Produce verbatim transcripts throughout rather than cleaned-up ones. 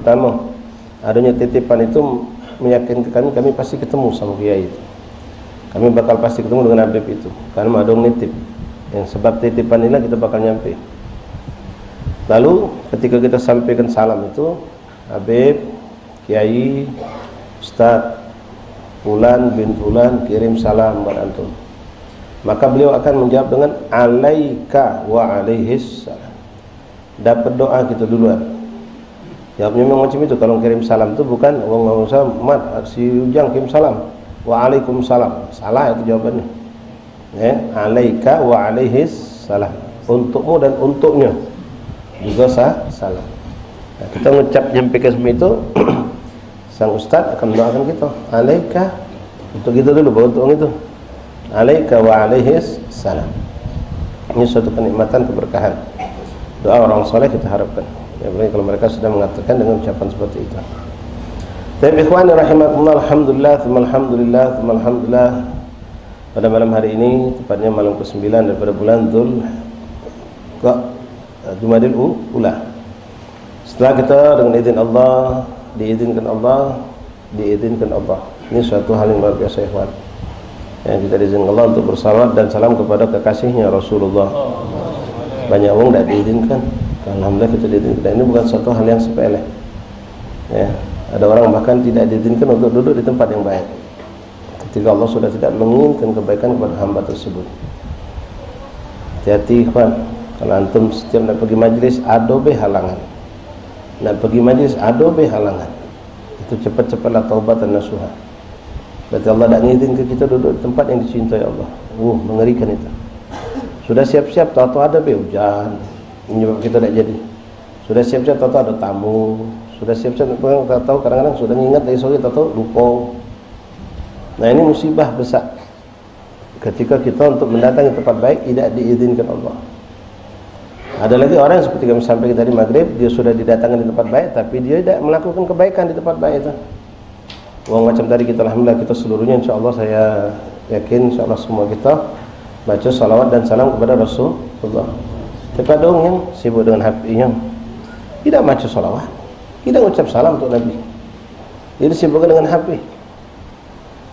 Pertama, adanya titipan itu meyakinkan kami, kami pasti ketemu sama kiai itu. Kami bakal pasti ketemu dengan Habib itu, karena ada orang nitip. Yang sebab titipan inilah kita bakal nyampe. Lalu, ketika kita sampaikan salam itu, "Habib, Kiai, Ustaz, Fulan bin Fulan kirim salam buat antum." Maka beliau akan menjawab dengan, "Alaika wa alaihis salam." Dapat doa kita duluan. Jawabnya memang macam itu. Kalau kirim salam tu bukan, "Wong usah mat, si Ujang kirim salam." "Waalaikumsalam." Salah itu jawabannya. Ya, "Alaika wa alaihis salam." Untukmu dan untuknya juga sa-, salam. Nah, kita ngucap nyampaikan semua itu, sang ustaz akan mendoakan kita. "Alaika." Untuk kita dulu, baru untuk orang itu. "Alaika wa alaihis salam." Ini suatu kenikmatan, keberkahan. Doa orang soleh kita harapkan. Ya, apalagi kalau mereka sudah mengatakan dengan ucapan seperti itu. Tapi ikhwani rahimakumullah, alhamdulillah, tsumma alhamdulillah, tsumma alhamdulillah. Pada malam hari ini, tepatnya malam kesembilan daripada bulan Dzul Qa-, Jumadil U-, Ula. Setelah kita dengan izin Allah, diizinkan Allah, diizinkan Allah. Ini suatu hal yang luar biasa, ikhwan. Yang kita diizinkan Allah untuk bersalawat dan salam kepada kekasihnya Rasulullah. Banyak orang tidak diizinkan. Alhamdulillah kita diizinkan. Dan ini bukan suatu hal yang sepele. Ya, ada orang bahkan tidak diizinkan untuk duduk di tempat yang baik, ketika Allah sudah tidak menginginkan kebaikan kepada hamba tersebut. Hati-hati, ikhwan. Kalau antum setiap nak pergi majlis, ado be halangan. Nak pergi majlis, ado be halangan. Itu cepat-cepatlah taubat dan nasuha. Berarti Allah tidak ngizinkan kita duduk di tempat yang dicintai Allah. Uh, mengerikan itu. Sudah siap-siap, tahu-tahu ada be hujan, menyebab kita tidak jadi. Sudah siap-siap, tahu-tahu ada tamu. Sudah siap-siap, tahu-tahu kadang-kadang sudah ngingat dari sore, tahu-tahu lupa. Nah, ini musibah besar. Ketika kita untuk mendatangi tempat baik tidak diizinkan Allah. Ada lagi orang yang seperti kami sampaikan tadi maghrib, dia sudah didatangkan di tempat baik, tapi dia tidak melakukan kebaikan di tempat baik itu. Wong macam tadi kita, alhamdulillah, kita seluruhnya, insya Allah, saya yakin, insya Allah, semua kita baca salawat dan salam kepada Rasulullah. Tapi ada orang yang sibuk dengan H P-nya, tidak baca salawat, tidak ucap salam untuk Nabi. Dia disibukkan dengan H P.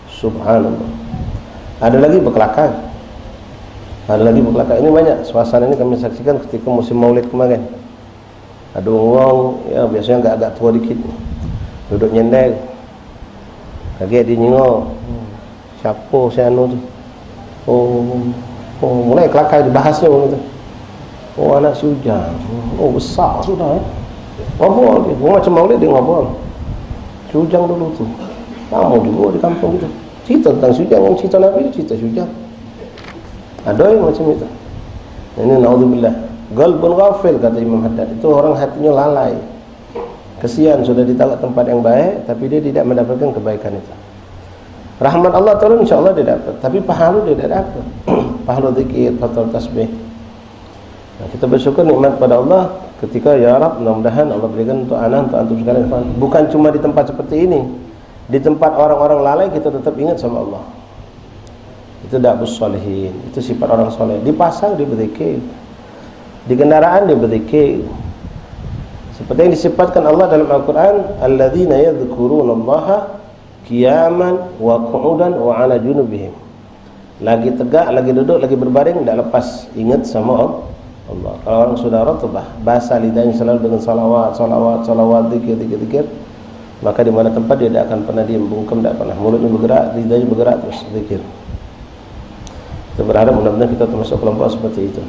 Subhanallah. Ada lagi bekelakar. Ada lagi bekelakar. Ini banyak suasana ini kami saksikan ketika musim Maulid kemarin. Ada wong, ya, biasanya agak-agak tua dikit. Duduk nyender. Kaget dia nyengok. Siapa si anu tu? Oh, oh, mulai kelakar dibahasnya orang tu. Oh, anak si Ujang. Oh, besar sudah, eh. Ngabal dia. Oh, macam Maulid dia ngabal. Si Ujang dulu tu. Lama juga di kampung kita. Cerita tentang si Ujang, orang cerita Nabi tu cerita si Ujang. Ada yang macam itu. Ini naudzubillah. Qalbun ghafil, kata Imam Haddad. Itu orang hatinya lalai. Kesian, sudah ditaruh tempat yang baik, tapi dia tidak mendapatkan kebaikan itu. Rahmat Allah turun, insya Allah dia dapat. Tapi pahala dia tidak dapat. Pahala zikir, pahala tasbih. Nah, kita bersyukur nikmat pada Allah ketika, ya Rab, mudah-mudahan Allah berikan untuk ana, untuk antum sekalian. Bukan cuma di tempat seperti ini. Di tempat orang-orang lalai, kita tetap ingat sama Allah. Itu da'bus shalihin, itu sifat orang soleh. Di pasar dia berzikir. Di kendaraan dia berzikir. Seperti yang disifatkan Allah dalam Al-Quran, "Alladzina yadzkurunallaha qiyaman wa qu'udan wa ala junubihim." Lagi tegak, lagi duduk, lagi berbaring, tidak lepas ingat sama Allah. Kalau orang sudah ratbah, basah lidahnya selalu dengan salawat, salawat, salawat, zikir, zikir, zikir, maka di mana tempat dia tidak akan pernah diam, bungkem tidak pernah. Mulutnya bergerak, lidahnya bergerak terus, zikir. Kita berharap mudah-mudahan kita termasuk kelompok seperti itu.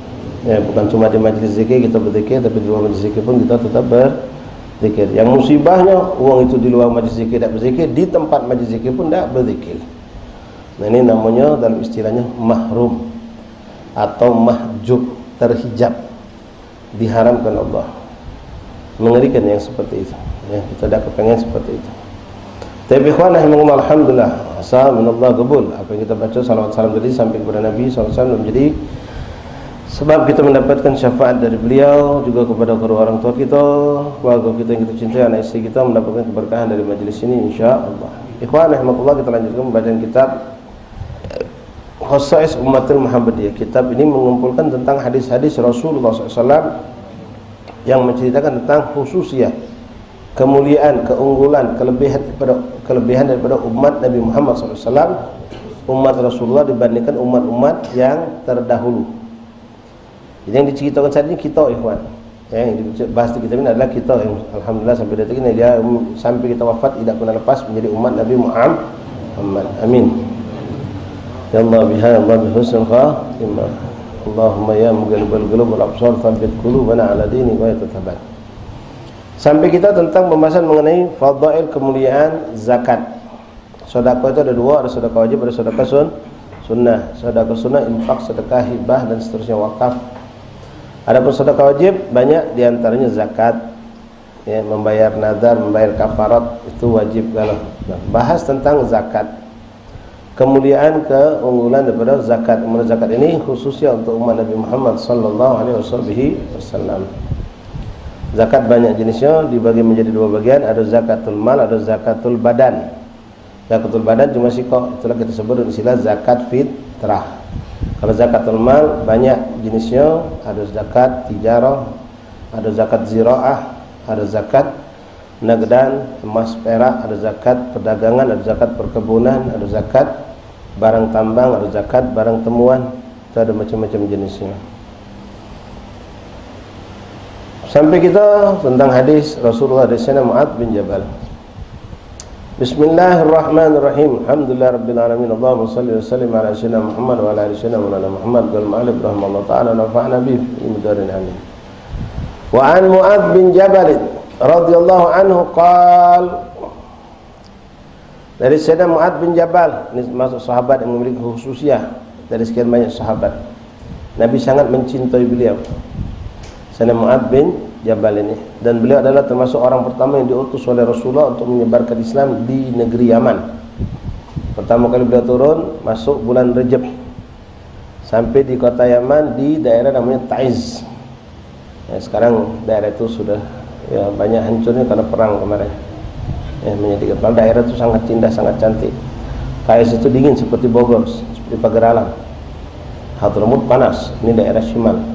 Ya, bukan cuma di majlis zikir kita berzikir, tapi di luar majlis zikir pun kita tetap berzikir. Yang musibahnya, orang itu di luar majlis zikir tidak berzikir, di tempat majlis zikir pun tidak berzikir. Nah, ini namanya dalam istilahnya mahrum atau mahjub, terhijab, diharamkan Allah. Mengerikan yang seperti itu. Ya, kita tidak kepengen seperti itu. Tapi ikhwan rahimakumullah, alhamdulillah, asa minallah qabul. Apa yang kita baca, salawat salam tadi sampai kepada Nabi sallallahu alaihi wasallam, jadi sebab kita mendapatkan syafaat dari beliau, juga kepada kedua orang tua kita, keluarga kita yang kita cintai, anak isteri kita mendapatkan keberkahan dari majlis ini, insya Allah. Ikhwan rahimakumullah, kita lanjutkan pembacaan kitab Khasais Ummatil Muhammadiyah. Kitab ini mengumpulkan tentang hadis-hadis Rasulullah sallallahu alaihi wasallam yang menceritakan tentang khususiyah kemuliaan, keunggulan, kelebihan daripada, kelebihan daripada umat Nabi Muhammad sallallahu alaihi wasallam, umat Rasulullah dibandingkan umat-umat yang terdahulu. Jadi yang diceritakan saat ini kita, ikhwan. Ya, yang dibahas di kitab ini adalah kita yang alhamdulillah sampai detik ini dia, um, sampai kita wafat tidak pernah lepas menjadi umat Nabi Muhammad. Amin. Ya Allah biha, ya Allah bi husnul khatimah. Allahumma ya muqallibal qulub wal absar, tsabbit qulubana ala dinik wa ya tatabat. Sampai kita tentang pembahasan mengenai fadail, kemuliaan zakat. Sedekah itu ada dua, ada sedekah wajib, ada sedekah sun-, sunnah. Sedekah sunnah, infak, sedekah, hibah, dan seterusnya, wakaf. Adapun sedekah wajib, banyak diantaranya zakat. Ya, membayar nadar, membayar kafarat, itu wajib kalau. Nah, bahas tentang zakat. Kemuliaan, keunggulan daripada zakat. Kemuliaan zakat ini khususnya untuk umat Nabi Muhammad sallallahu alaihi wasallam. Zakat banyak jenisnya, dibagi menjadi dua bagian, ada zakatul mal, ada zakatul badan. Zakatul badan cuma sikok, itulah kita sebut dengan istilah zakat fitrah. Kalau zakatul mal banyak jenisnya, ada zakat tijarah, ada zakat ziraah, ada zakat nagdan, emas perak, ada zakat perdagangan, ada zakat perkebunan, ada zakat barang tambang, ada zakat barang temuan. Itu ada macam-macam jenisnya. Sampai kita tentang hadis Rasulullah dari Sayyidina Mu'adz bin Jabal. Bismillahirrahmanirrahim. Alhamdulillahirabbil alamin. Allahumma shalli wa sallim ala sayyidina Muhammad wa ala ali sayyidina Maulana Muhammad wal ma'alif rahimallahu taala wa nafa'ana bihi fil darin amin. Wa an Mu'adz bin Jabal radhiyallahu anhu qal. Dari Sayyidina Mu'adz bin Jabal, ini termasuk sahabat yang memiliki khususiyah dari sekian banyak sahabat. Nabi sangat mencintai beliau, Sayyidina Mu'adz bin Jabal ini. Dan beliau adalah termasuk orang pertama yang diutus oleh Rasulullah untuk menyebarkan Islam di negeri Yaman. Pertama kali beliau turun, masuk bulan Rejab. Sampai di kota Yaman, di daerah namanya Taiz. Ya, sekarang daerah itu sudah, ya, banyak hancurnya karena perang kemarin. Ya, menjadi kepala daerah itu sangat indah, sangat cantik. Taiz itu dingin seperti Bogor, seperti Pagar Alam. Hadramut panas, ini daerah Syimal.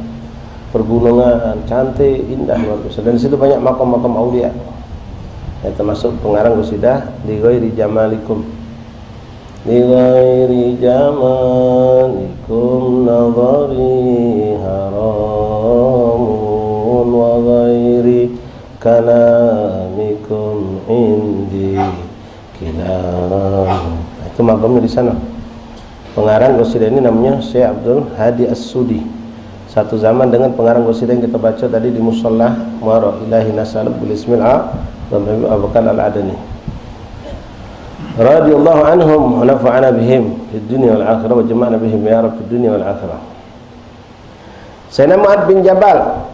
Pergunungan cantik, indah, luar biasa. Dan di situ banyak makam-makam aulia. Ya, termasuk pengarang qasidah Li Ghairi Jamalikum. Li ghairi jamalikum nadhari haramun wa ghairi kalamikum indi kilamun. Itu makamnya di sana. Pengarang qasidah ini namanya Syekh Abdul Hadi As-Sudi. Satu zaman dengan pengarang qasidah yang kita baca tadi di Musalla Muaro, Ilahi nas'aluka bil ismil a'zam Abu Bakar Al-Adani. Radhiyallahu anhum wa nafa'ana bihim fid dunya wal akhirah wa jama'na bihim ya Rabb fid dunya wal akhirah. Sayyidina Mu'adz bin Jabal,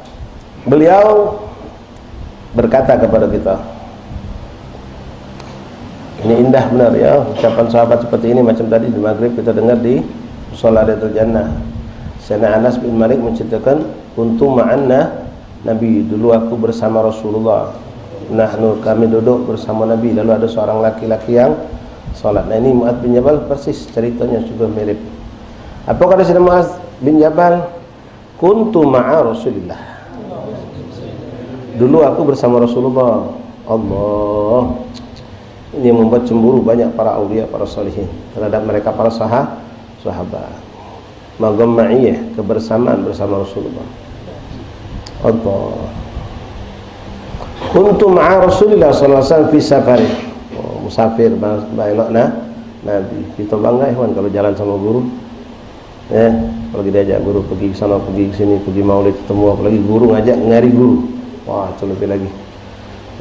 beliau berkata kepada kita, ini indah benar ya, ucapan sahabat seperti ini, macam tadi di maghrib kita dengar di Musalla Riyadul Jannah. Sayyidina Anas bin Malik menceritakan, "Kuntu ma'an na-, Nabi, dulu aku bersama Rasulullah. Nahnu, kami duduk bersama Nabi, lalu ada seorang laki-laki yang salat." Nah, ini Mu'adz bin Jabal persis ceritanya juga mirip. Apa kata Sayyidina Mu'adz bin Jabal? "Kuntu ma'a Rasulillah." Dulu aku bersama Rasulullah. Allah. Ini membuat cemburu banyak para aulia, para salihin terhadap mereka para saha-, sahabat. Magam ma'iyah, kebersamaan bersama Rasulullah. Allah. "Kuntu ma'a Rasulillah sallallahu alaihi wasallam fi safari." Oh, musafir ba-, ba elok nah Nabi. Kita bangga, ikhwan, kalau jalan sama guru. Ya, kalau kita ajak guru pergi ke sana, pergi ke sini, pergi maulid, ketemu, apalagi guru ngajak ngari guru. Wah, itu lebih lagi.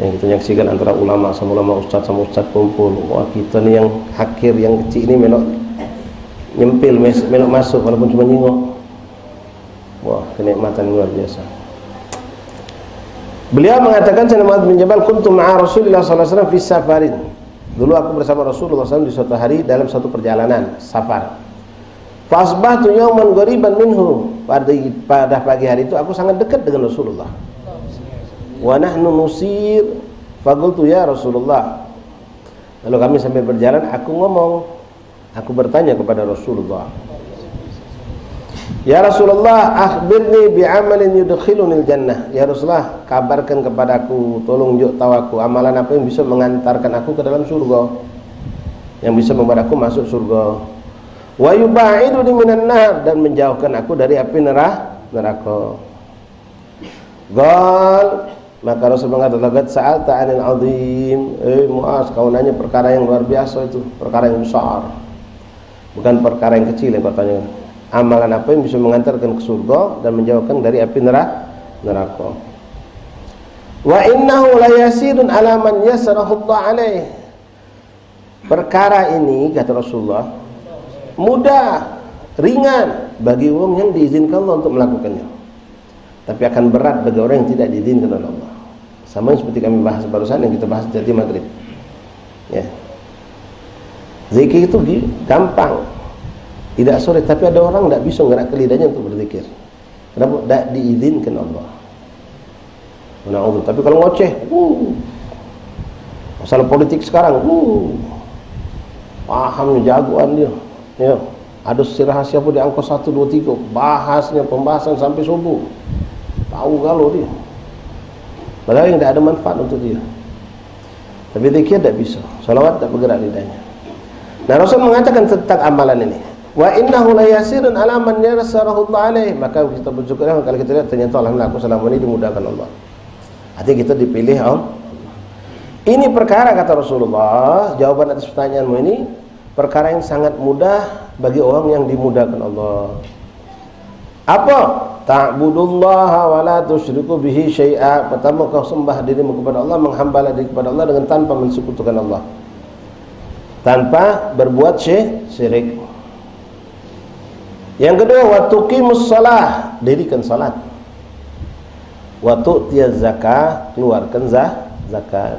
Yang kita nyaksikan antara ulama sama ulama, ustaz sama ustaz kumpul. Wah, kita ni yang hakir, yang kecil ni melok nyempil, mes-, melok masuk walaupun cuma nyingok. Wah, kenikmatan luar biasa. Beliau mengatakan, Sayyidina Mu'adz bin Jabal, "Kuntu ma'a Rasulillah sallallahu alaihi wasallam fi safarin." Dulu aku bersama Rasulullah sallallahu alaihi wasallam di suatu hari dalam satu perjalanan safar. "Fa asbahtu yauman qariban minhu." Pada, pada pagi hari itu aku sangat dekat dengan Rasulullah. "Wa nahnu nusir." Faqultu, "Ya Rasulullah." Lalu kami sambil berjalan, aku ngomong, aku bertanya kepada Rasulullah, "Ya Rasulullah, akhbirni bi amalin yudkhilunil jannah." Ya Rasulullah, kabarkan kepadaku, tolong juk tahu aku amalan apa yang bisa mengantarkan aku ke dalam surga. Yang bisa membuat aku masuk surga. "Wa yubaiduni minan nar," dan menjauhkan aku dari api nerah-, neraka. Qal, maka Rasul mengatakan, "Laqad sa'alta 'anil 'azim." Eh, Muaz, kau nanya perkara yang luar biasa itu, perkara yang besar. Bukan perkara yang kecil yang kau tanya. Amalan apa yang bisa mengantarkan ke surga dan menjauhkan dari api nera-, neraka? "Wa innahu layasirun 'ala man yasarahu Allah 'alaih." Perkara ini, kata Rasulullah, mudah, ringan bagi orang yang diizinkan Allah untuk melakukannya. Tapi akan berat bagi orang yang tidak diizinkan oleh Allah. Sama seperti kami bahas barusan, yang kita bahas tadi maghrib. Ya. Zikir itu gi-, gampang. Tidak sulit, tapi ada orang tidak bisa ngerak lidahnya untuk berzikir. Kenapa? Tidak diizinkan Allah. Na'udzu. Tapi kalau ngoceh, uh, masalah politik sekarang, uh, pahamnya jagoan dia. Ya, ada si rahasia apa di angka satu, dua, tiga, bahasnya pembahasan sampai subuh. Tahu galo dia. Padahal yang tidak ada manfaat untuk dia. Tapi zikir tidak bisa. Salawat tidak bergerak lidahnya. Nah, Rasul mengatakan tentang amalan ini, "Wa innahu layasirun 'ala man yasarahu Allah 'alaih." Maka kita bersyukur kalau kita lihat, ternyata alhamdulillah, aku selama ini dimudahkan Allah. Artinya kita dipilih Allah. Ini perkara, kata Rasulullah, jawaban atas pertanyaanmu ini, perkara yang sangat mudah bagi orang yang dimudahkan Allah. Apa? "Ta'budullaha wa la tusyriku bihi syai'a." Pertama, kau sembah dirimu kepada Allah, menghambalah diri kepada Allah dengan tanpa mensekutukan Allah. Tanpa berbuat syi-, syirik. Yang kedua, "Wa tuqimus shalah," dirikan salat. "Wa tu'tiyaz zakah," keluarkan za-, zakat.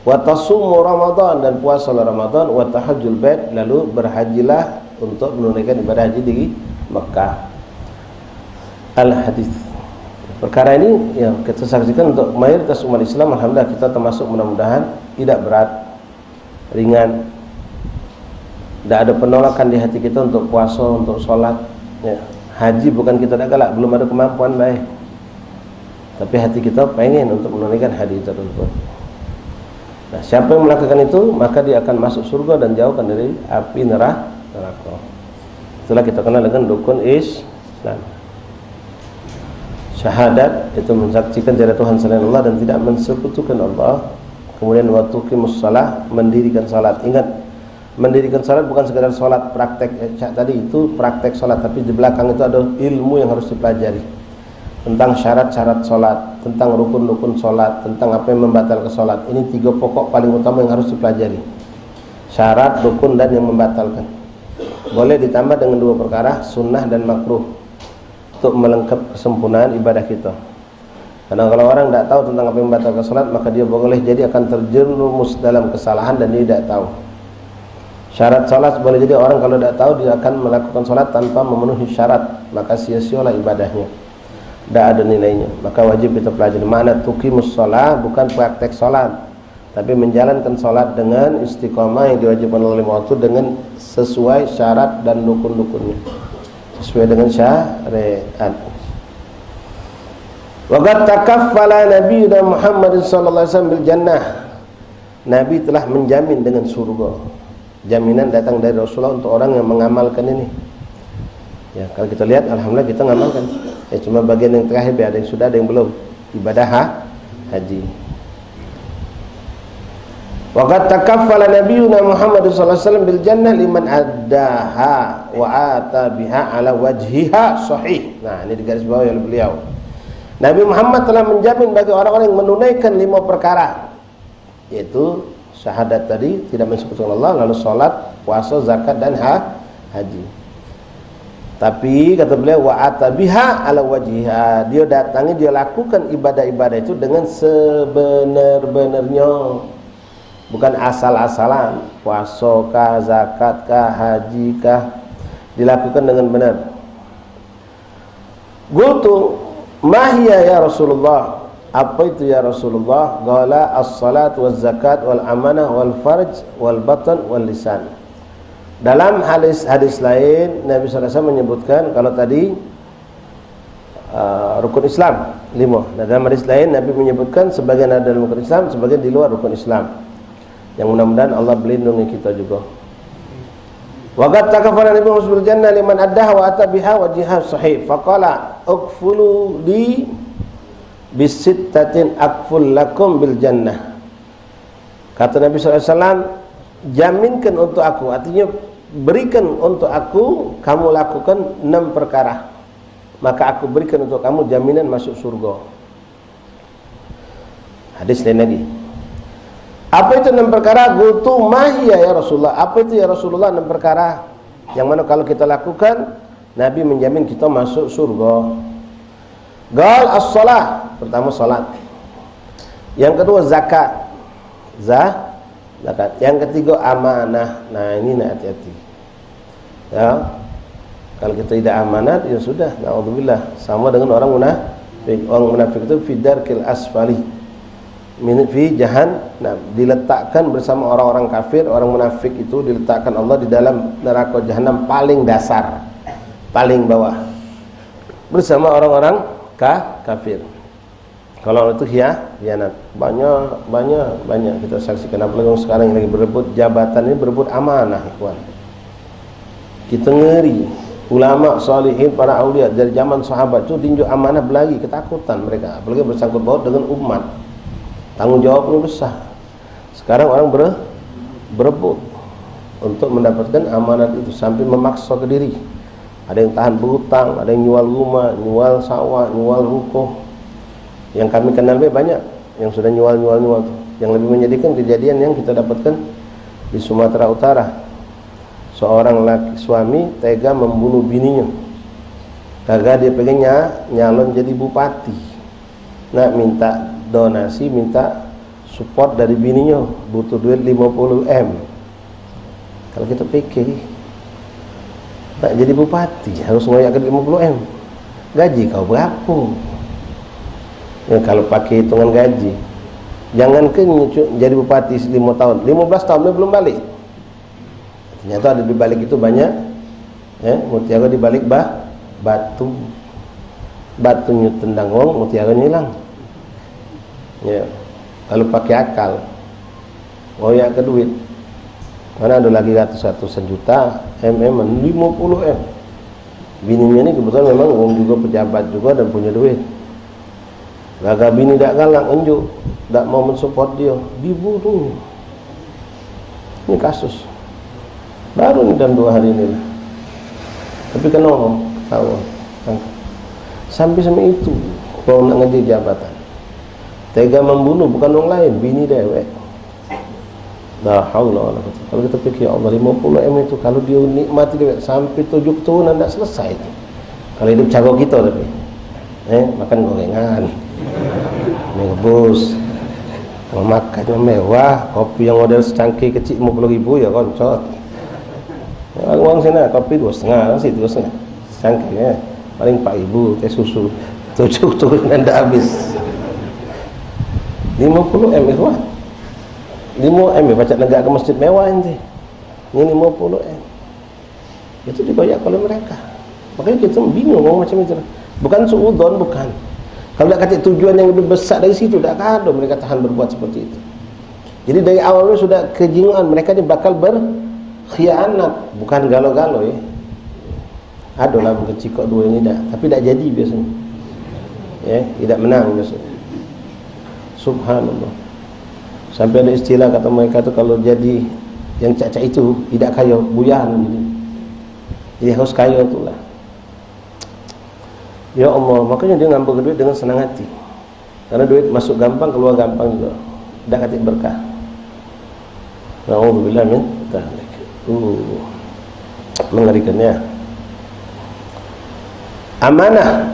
"Wa tasumu Ramadan," dan puasa Ramadan, "wa tahajjul bait," lalu berhajilah untuk menunaikan ibadah haji di Mekah. Al-hadis. Perkara ini yang kita saksikan untuk mayoritas umat Islam, alhamdulillah kita termasuk, mudah-mudahan tidak berat, ringan. Tidak ada penolakan di hati kita untuk puasa, untuk sholat. Ya. Haji bukan kita tidak galak, belum ada kemampuan baik. Tapi hati kita pengen untuk menunaikan haji tersebut. Nah, siapa yang melakukan itu, maka dia akan masuk surga dan jauhkan dari api nerah-, neraka. Itulah kita kenal dengan rukun Islam. Syahadat, itu mensaksikan tiada Tuhan selain Allah dan tidak mensekutukan Allah. Kemudian, "Wa tuqimus shalah," mendirikan salat. Ingat, mendirikan salat bukan sekadar salat praktek, eh, cak tadi itu praktek salat, tapi di belakang itu ada ilmu yang harus dipelajari tentang syarat-syarat salat, tentang rukun-rukun salat, tentang apa yang membatalkan salat. Ini tiga pokok paling utama yang harus dipelajari. Syarat, rukun, dan yang membatalkan. Boleh ditambah dengan dua perkara, sunnah dan makruh, untuk melengkap kesempurnaan ibadah kita. Karena kalau orang tidak tahu tentang apa yang membatalkan salat, maka dia boleh jadi akan terjerumus dalam kesalahan dan dia tidak tahu. Syarat salat, boleh jadi orang kalau tidak tahu, dia akan melakukan salat tanpa memenuhi syarat, maka sia-sialah ibadahnya. Tidak ada nilainya. Maka wajib kita pelajari. Makna tuqimus shalah bukan praktek salat, tapi menjalankan salat dengan istiqamah yang diwajibkan oleh lima waktu dengan sesuai syarat dan rukun-rukunnya. Sesuai dengan syariat. "Wa qad takaffala Nabiyuna Muhammadin sallallahu alaihi wasallam bil jannah." Nabi telah menjamin dengan surga. Jaminan datang dari Rasulullah untuk orang yang mengamalkan ini. Ya, kalau kita lihat, alhamdulillah kita ngamalkan. Ya, cuma bagian yang terakhir, ada yang sudah, ada yang belum. Ibadah ha-, haji. "Wa qad takaffala Nabiyuna Muhammad sallallahu alaihi wasallam bil jannah liman addaha wa ata biha ala wajhiha sahih." Nah, ini di garis bawah oleh beliau. Nabi Muhammad telah menjamin bagi orang-orang yang menunaikan lima perkara, yaitu syahadat tadi, tidak mensekutukan Allah, lalu salat, puasa, zakat, dan ha-, haji. Tapi kata beliau, "Wa ata biha ala wajhiha." Dia datangi, dia lakukan ibadah-ibadah itu dengan sebenar-benarnya. Bukan asal-asalan. Puasa kah, zakat kah, haji kah, dilakukan dengan benar. Qultu, "Ma hiya ya Rasulullah?" Apa itu ya Rasulullah? Qala, "As-salat waz zakat wal amanah wal farj wal batan wal lisan." Dalam hadis-hadis lain, Nabi sallallahu alaihi wasallam menyebutkan, kalau tadi, uh, rukun Islam lima. Nah, dalam hadis lain, Nabi menyebutkan sebagian ada dalam rukun Islam, sebagian di luar rukun Islam. Yang mudah-mudahan Allah melindungi kita juga. Wa qad takafala Nabi bil jannah liman addaha wa ata biha wa jihad sahih. Faqala, "Uqfulu li bisittatin akful lakum bil jannah." Kata Nabi sallallahu alaihi wasallam, "Jaminkan untuk aku," artinya, "Berikan untuk aku, kamu lakukan enam perkara, maka aku berikan untuk kamu jaminan masuk surga." Hadis lain lagi. "Apa itu enam perkara?" Qultu, "Ma hiya ya Rasulullah?" Apa itu ya Rasulullah enam perkara yang mana kalau kita lakukan, Nabi menjamin kita masuk surga. Qal as-salah, pertama salat. Yang kedua zakat. Za-, zakat. Yang ketiga amanah. Nah, ini nak hati-hati. Ya. Kalau kita tidak amanat, ya sudah, naudzubillah. Sama dengan orang munafik. Orang munafik itu fi darkil asfali min fi jahannam, diletakkan bersama orang-orang kafir. Orang munafik itu diletakkan Allah di dalam neraka jahanam paling dasar, paling bawah, bersama orang-orang ka-, kafir. Kalau itu khia-, khianat, banyak, banyak, banyak kita saksikan. Apalagi orang sekarang yang lagi berebut jabatan ini, berebut amanah, ikhwan. Kita ngeri. Ulama, salihin, para aulia dari zaman sahabat tu tinjuk amanah belagi, ketakutan mereka. Apalagi bersangkut paut dengan umat. Tanggung jawab ni besar. Sekarang orang ber-, berebut untuk mendapatkan amanat itu sampai memaksa ke diri. Ada yang tahan berhutang, ada yang nyual rumah, nyual sawah, nyual ruko. Yang kami kenal be banyak yang sudah nyual, nyual, nyual tu. Yang lebih menyedihkan kejadian yang kita dapatkan di Sumatera Utara. Seorang laki suami tega membunuh bininya. Gara dia pengen nya-, nyalon jadi bupati. Nak minta donasi, minta support dari bininya, butuh duit lima puluh M. Kalau kita pikir, nak jadi bupati harus ngoyak ke lima puluh M. Gaji kau berapa? Ya, kalau pakai hitungan gaji, jangan ke nyucu-, jadi bupati lima tahun, lima belas tahun dia belum balik. Ternyata ada di balik itu banyak, ya, mutiara di balik ba-, batu. Batunyo tendang wong, mutiaranyo hilang. Ya. Kalau pakai akal, ngoyak ke duit. Mana ada lagi ratus-ratusan juta, M M, lima puluh M. Bininyo ni kebetulan memang wong juga pejabat juga dan punya duit. Gaga bini dak galak, enjuk, dak mau mensupport dia, dibunuh. Ini kasus. Baru ni dalam dua hari ni lah. Tapi kena ketawa. Sampai sama itu, orang nak ngejar jabatan. Tega membunuh bukan orang lain, bini dewek. La haula wala quwwata. Kalau kita pikir, "Ya Allah, lima puluh M itu, kalau dia nikmati dia sampai tujuh keturunan, tak selesai itu." Kalau hidup cara kita tapi, eh, makan gorengan, mi rebus, makan yang mewah, kopi yang model secangkir kecil lima puluh ribu ya koncot. Orang sini kopi dua setengah, situ dua setengah. Secangkir ya. Paling empat ribu teh susu. Tujuh keturunan dah habis. Lima puluh M ikhwan. Lima M ya, pacak negak ke masjid mewah ente. Ini lima puluh M. Itu digoyak oleh mereka. Makanya kita bingung orang macam itu. Bukan suudon, bukan. Kalau nak kata tujuan yang lebih besar dari situ, tak ada mereka tahan berbuat seperti itu. Jadi dari awalnya sudah kejingan mereka ni bakal berkhianat, bukan galo-galo ya. Adalah mungkin cikok dua ini dah, tapi tak jadi biasanya. Ya, tidak menang biasanya. Subhanallah. Sampai ada istilah kata mereka tu, kalau jadi yang cak-cak itu, tidak kaya, buyan gitu. Jadi harus kaya itulah. Ya Allah, makanya dia ngambil duit dengan senang hati. Karena duit masuk gampang, keluar gampang juga. Dak katik berkah. Naudzubillah min dzalik. Uh, mengerikan ya. Amanah.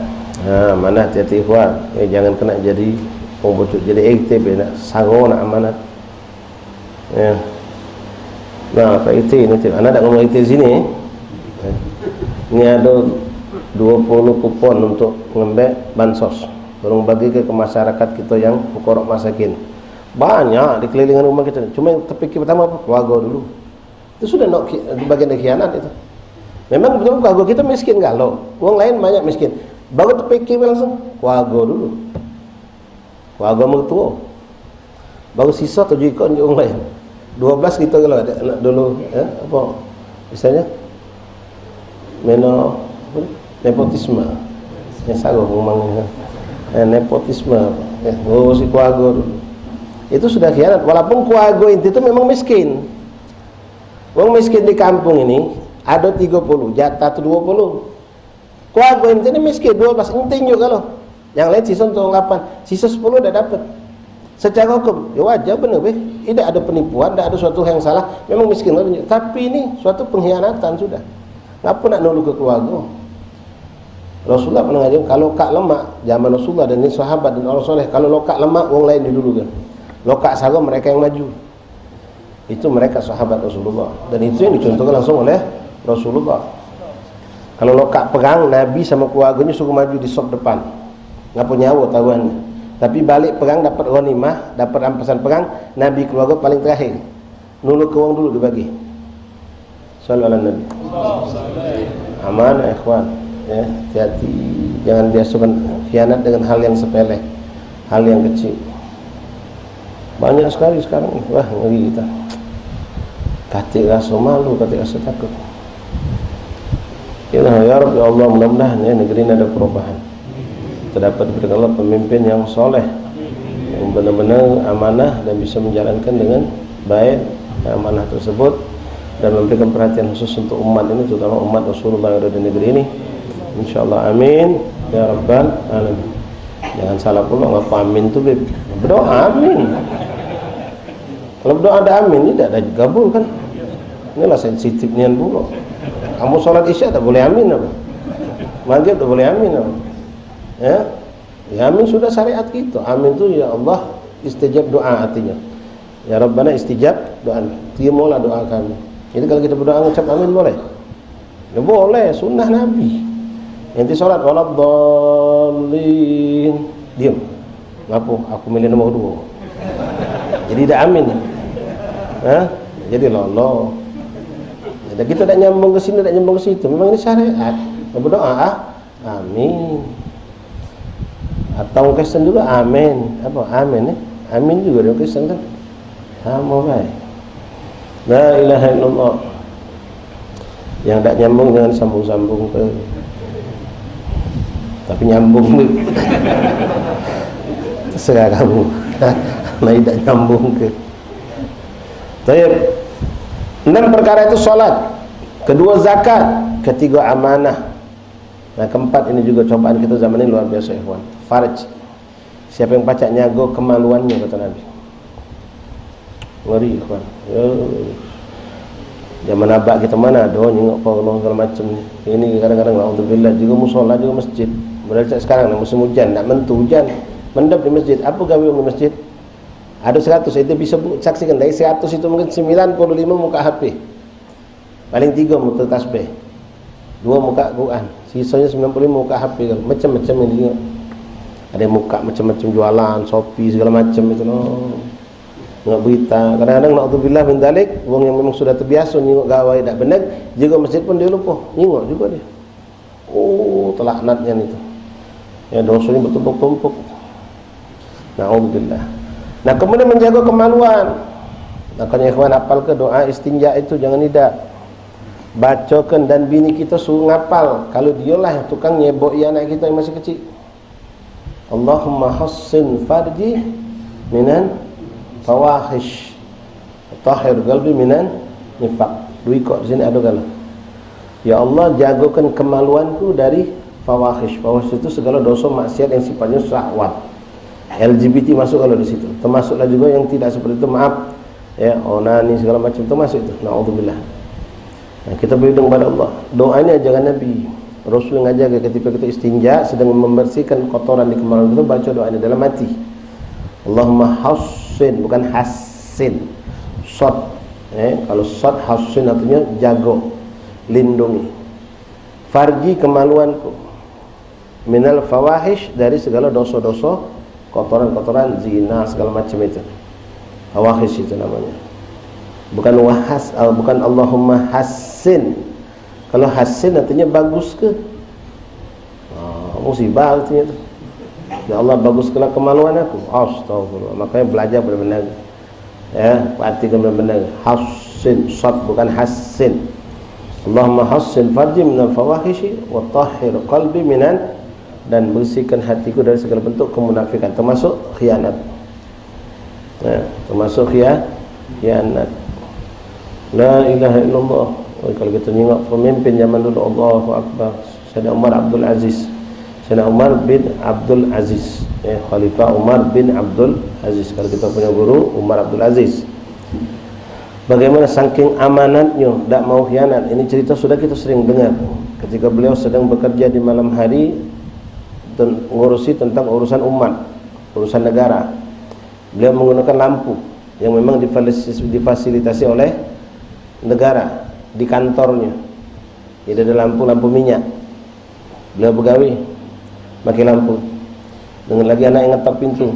Ha, amanah hati-hati ikhwan. Eh, jangan kena jadi pembujuk, jadi R T B nak saro nak amanat. Ya. Nah, Pak R T ni, Cik. Anak dak ngomong R T sini. Ya. Ni ada dua puluh kupon untuk ngembek bansos. Tolong bagi ke, ke masyarakat kita yang fuqara masakin. Banyak di kelilingan rumah kita. Cuma yang terpikir pertama apa? Keluarga dulu. Itu sudah nok ki-, bagian dari khianat itu. Memang betul keluarga kita miskin galo. Wong lain banyak miskin. Baru terpikir langsung, keluarga dulu. Keluarga mertua. Baru sisa tujuh ikok ni wong lain. Dua belas kita kalau ada anak dulu, ya, apa misalnya? Meno, apa ni? Nepotisme. Yang salah ngomong, ya. Eh, nepotisme. Ya, ngurusi keluarga dulu. Itu sudah khianat. Walaupun keluarga inti itu memang miskin. Wong miskin di kampung ini ada tiga puluh, jatah tu dua puluh. Keluarga inti ni miskin, dua belas, inti njuk kalau. Yang lain sisa untuk lapan, sisa sepuluh dak dapat. Secara hukum, ya wajar bener weh. Tidak ada penipuan, tidak ada suatu yang salah. Memang miskin lah. Tapi ini suatu pengkhianatan sudah. Ngapa nak nulung ke keluarga? Rasulullah pernah ngajar, kalau kak lemak, zaman Rasulullah dan ini sahabat dan orang soleh, kalau lokak lemak, wong lain didulukan. Lokak sarung, mereka yang maju. Itu mereka sahabat Rasulullah. Dan itu yang dicontohkan langsung oleh Rasulullah. Kalau lokak perang, Nabi sama keluarganya suruh maju di sop depan. Ngapa nyawa taruhannya. Tapi balik perang dapat ghanimah, dapat rampasan perang, Nabi keluarga paling terakhir. Nulung ke wong dulu dibagi. Sallu ala Nabi. Aman, ya, ikhwan. Ya, hati-hati. Jangan biasakan khianat dengan hal yang sepele. Hal yang kecil. Banyak sekali sekarang ni. Wah, ngeri kita. Katik rasa malu, katik rasa takut. Ya Allah, ya Rabb, ya Allah, mudah-mudahan ya negeri ini ada perubahan. Terdapat diberikan Allah pemimpin yang soleh, yang benar-benar amanah dan bisa menjalankan dengan baik amanah tersebut dan memberikan perhatian khusus untuk umat ini, terutama umat Rasulullah yang ada di negeri ini. Insyaallah, amin ya rabbal alamin. Jangan salah pula ngapa amin tu, Bib. Berdoa amin. Kalau berdoa ada amin, ni dak ada gabul kan? Inilah sensitif nian pula. Kamu sholat isya tak boleh amin apa? Maghrib tak boleh amin apa? Ya? Ya, amin sudah syariat kita. Amin tu, ya Allah, istijab doa artinya. Ya Rabbana, istijab doa. Terimalah doa kami. Jadi kalau kita berdoa ngucap amin boleh? Ya boleh, sunnah Nabi. Enti sholat, "Waladdallin." Diam. Ngapo? Aku milih nomor dua. Jadi dak amin. Hah? Jadi lolo. Jadi kita dak nyambung ke sini, dak nyambung ke situ. Memang ini syariat. Berdoa, ah, amin. Atau Kristen juga amin. Apa? Amin, eh? Amin juga dia Kristen kan? Sama bae. La ilaha illallah. Yang dak nyambung jangan sambung-sambung ke. Tapi nyambung tu. Terserah kamu. Nah, dak nyambung ke. Tayyib. Enam perkara itu salat. Kedua zakat. Ketiga amanah. Nah, keempat ini juga cobaan kita zaman ini luar biasa, ikhwan. Farj. Siapa yang pacak nyago kemaluannya, kata Nabi. Ngeri, ikhwan. Ya. Zaman abak kita mana ada nyengok porno segala macam. Ini kadang-kadang, naudzubillah, juga musola, juga masjid. Model cak sekarang ni, musim hujan, nak mentu hujan. Mendap di masjid. Apa gawe di masjid? Ada seratus, itu bisa bu-, saksikan. Dari seratus itu mungkin sembilan puluh lima muka H P. Paling tiga muka tasbih. Dua muka Quran. Sisanya sembilan puluh lima muka H P kan. Macam-macam yang dia tengok. Ada yang muka macam-macam jualan, Shopee, segala macam itu loh. Tengok berita. Kadang-kadang, naudzubillah min dzalik, wong yang memang sudah terbiasa nyengok gawai dak benar, jaga masjid pun dia lupa. Nyengok juga dia. Oh, telaknatnya itu. Ya, dosanya bertumpuk-tumpuk. Naudzubillah. Nah, kemudian menjaga kemaluan. Makanya ikhwan hafal ke doa istinja itu, jangan tidak. Bacakan dan bini kita suruh ngapal. Kalau dialah tukang nyebok anak kita yang masih kecil. Allahumma hassin farji minan fawahish. Tahhir qalbi minan nifaq. Dua ikok di sini ada kalau. Ya Allah, jagakan kemaluanku dari fawahish. Fawahish itu segala dosa maksiat yang sifatnya syahwat. L G B T masuk kalau di situ. Termasuklah juga yang tidak seperti itu, maaf. Ya, onani segala macam termasuk itu. Naudzubillah. Nah, kita berlindung pada Allah. Doa ini ajaran Nabi. Rasul ngajar ketika kita istinja, sedang membersihkan kotoran di kemaluan kita, baca doa ini dalam hati. Allahumma hassin, bukan hassin. Sod. Eh, kalau sod, hassin artinya jaga, lindungi. Farji, kemaluanku. Minal fawahish, dari segala dosa-dosa, kotoran-kotoran, zina, segala macam itu. Fawahish itu namanya. Bukan wahas, ah, bukan Allahumma hassin. Kalau hassin artinya bagus ke? Ah, musibah artinya tu. Ya Allah, baguskanlah kemaluan aku. Astagfirullah. Makanya belajar benar-benar. Ya, perhatikan benar-benar. Hassin, sad bukan hassin. Allahumma hassin farji minal fawahishi wa tahhir qalbi minan, dan bersihkan hatiku dari segala bentuk kemunafikan, termasuk khianat. Ya, termasuk khia-, khianat. La ilaha illallah. Oh, kalau kita nyingok pemimpin zaman dulu, Allahu Akbar. Sayyidina Umar Abdul Aziz. Sayyidina Umar bin Abdul Aziz. Eh, Khalifah Umar bin Abdul Aziz. Kalau kita punya guru, Umar Abdul Aziz. Bagaimana saking amanatnya, tidak mau khianat. Ini cerita sudah kita sering dengar. Ketika beliau sedang bekerja di malam hari, ten-, ngurusi tentang urusan umat, urusan negara. Beliau menggunakan lampu yang memang difalis-, difasilitasi oleh negara di kantornya. Jadi ada lampu, lampu minyak. Beliau begawe pakai lampu. Dengan lagi anak yang ngetok pintu.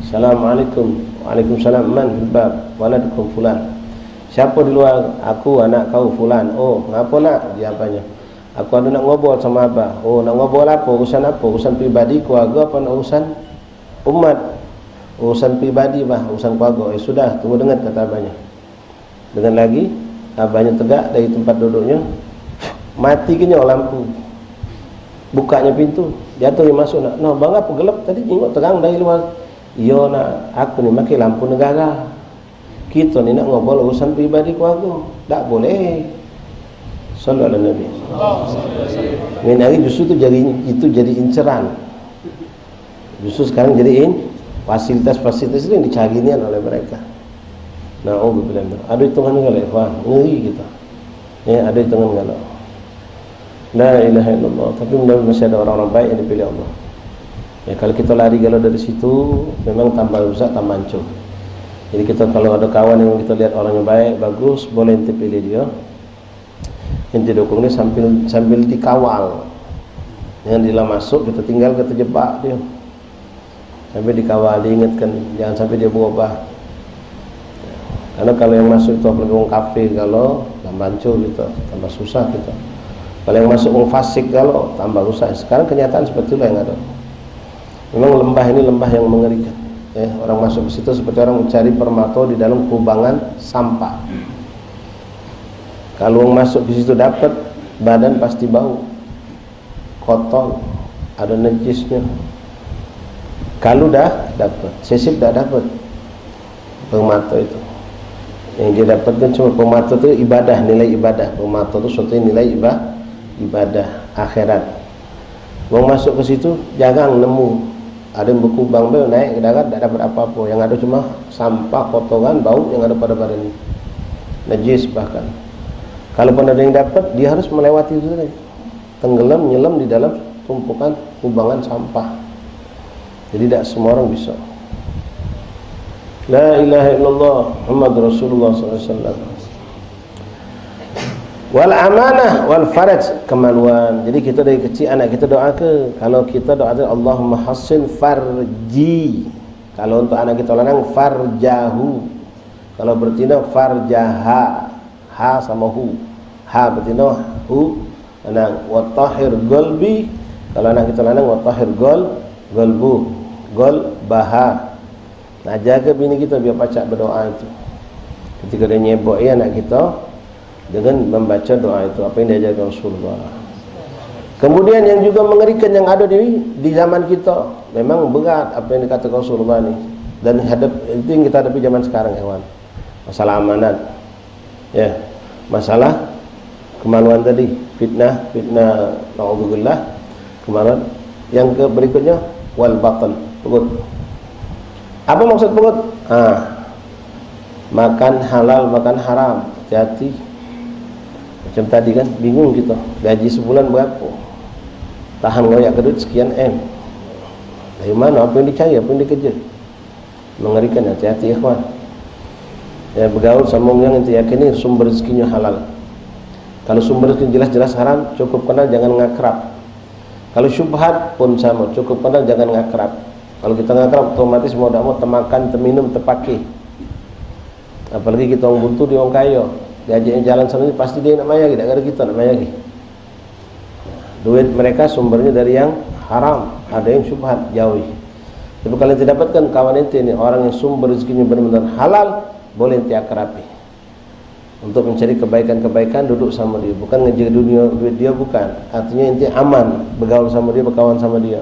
"Assalamualaikum." "Waalaikumsalam." "Man fil bab?" "Waladukum fulan." "Siapa di luar?" "Aku, anak kau fulan." "Oh, ngapa nak?" Dia apanya. "Aku ada nak ngobrol sama abah." "Oh, nak ngobrol apa? Urusan apa? Urusan pribadi, keluarga, apa nak urusan umat?" "Urusan pribadi, bah, urusan keluarga." "Eh, sudah, tunggu dengar," kata abahnya. Dengan lagi, abahnya tegak dari tempat duduknya, mati kenyo lampu. Bukaknya pintu, jatuh dia masuk nak. "Nah, bang, apa gelap tadi, jingok terang dari luar." "Iyo nak, aku ni makai lampu negara. Kita ni nak ngobrol urusan pribadi keluarga. Tak boleh." Sallallahu alaihi Nabi. Ini hari justru tu jadi, itu jadi inceran. Justru sekarang jadi in-, fasilitas-fasilitas itu yang dicari nian oleh mereka. Naudzubillah. Ada hitungan kalau, wah, ngeri kita. Ya, ada hitungan kalau. La ilaha illallah. Tapi mudah-mudahan masih ada orang-orang baik yang dipilih Allah. Ya, kalau kita lari kalau dari situ, memang tambah rusak, tambah hancur. Jadi kita kalau ada kawan yang kita lihat orangnya baik, bagus, boleh ente pilih dia. Ente dukung dia sambil, sambil dikawal. Jangan dia lah masuk, kita tinggal, kita jebak dia. Sambil dikawal, diingatkan, jangan sampai dia berubah. Karena kalau yang masuk itu apalagi orang kafir, kalau tambah hancur kita, tambah susah kita. Kalau yang masuk orang fasik, kalau tambah rusak. Sekarang kenyataan seperti itu yang ada. Memang lembah ini lembah yang mengerikan. Eh, orang masuk ke situ seperti orang mencari permata di dalam kubangan sampah. Kalau orang masuk ke situ dapat, badan pasti bau, kotor, ada najisnya. Kalau dah dapat, sesip dah dapat permata itu. Yang dia dapatkan cuma permata tu ibadah, nilai ibadah. Permata tu suatu nilai iba-, ibadah akhirat. Wong masuk ke situ jarang nemu. Ada yang berkubang be naik ke darat, tak dapat apa-apa. Yang ada cuma sampah, kotoran, bau yang ada pada badan ni. Najis bahkan. Kalaupun ada yang dapat, dia harus melewati itu tadi. Tenggelam, nyelam di dalam tumpukan kubangan sampah. Jadi, tidak semua orang bisa. La ilaha illallah Muhammad Rasulullah sallallahu alaihi wasallam. Wal amanah wal faraj, kemaluan. Jadi kita dari kecil anak kita doa ke, kalau kita doa tu, "Allahumma hassin farji." Kalau untuk anak kita lanang, farjahu. Kalau betina, farjaha. Ha sama hu. Ha betina, hu lanang. Wa tahhir qalbi. Kalau anak kita lanang, wa tahhir qal-, qalbu. Qalbaha. Nah, jaga bini kita biar pacak berdoa itu. Ketika dia nyebok, ya, anak kita dengan membaca doa itu, apa yang diajarkan Rasulullah. Kemudian yang juga mengerikan yang ada di, di zaman kita, memang berat apa yang dikatakan Rasulullah ni. Dan hadap, itu yang kita hadapi zaman sekarang, kawan. Masalah amanat. Ya, masalah kemaluan tadi, fitnah, fitnah, naudzubillah, kemaluan. Yang ke berikutnya, wal batan, perut. Apa maksud perut? Ha, makan halal, makan haram, hati-hati. Macam tadi kan, bingung kita, gaji sebulan berapa? Tahan ngoyak ke duit sekian M. Dari mana, apa yang dicari, apa yang dikejar? Mengerikan, hati-hati, ikhwan. Ya, begaul sama orang yang ente yakini sumber rezekinya halal. Kalau sumber rezeki jelas-jelas haram, cukup kenal, jangan ngakrab. Kalau syubhat pun sama, cukup kenal, jangan ngakrab. Kalau kita ngakrab, otomatis mau tidak mau temakan, teminum, tepakih. Apalagi kita orang buntu, dia orang kayo, diajak jalan sama dia, pasti dia nak mayari, dak kira kita nak mayari. Duit mereka sumbernya dari yang haram, ada yang syubhat, jauhi. Tapi kalau ente dapatkan kawan ente ni orang yang sumber rezekinya benar-benar halal, boleh ente akrabi untuk mencari kebaikan-kebaikan, duduk sama dia. Bukan ngejar dunia, duit dia, bukan. Artinya ente aman begaul sama dia, berkawan sama dia.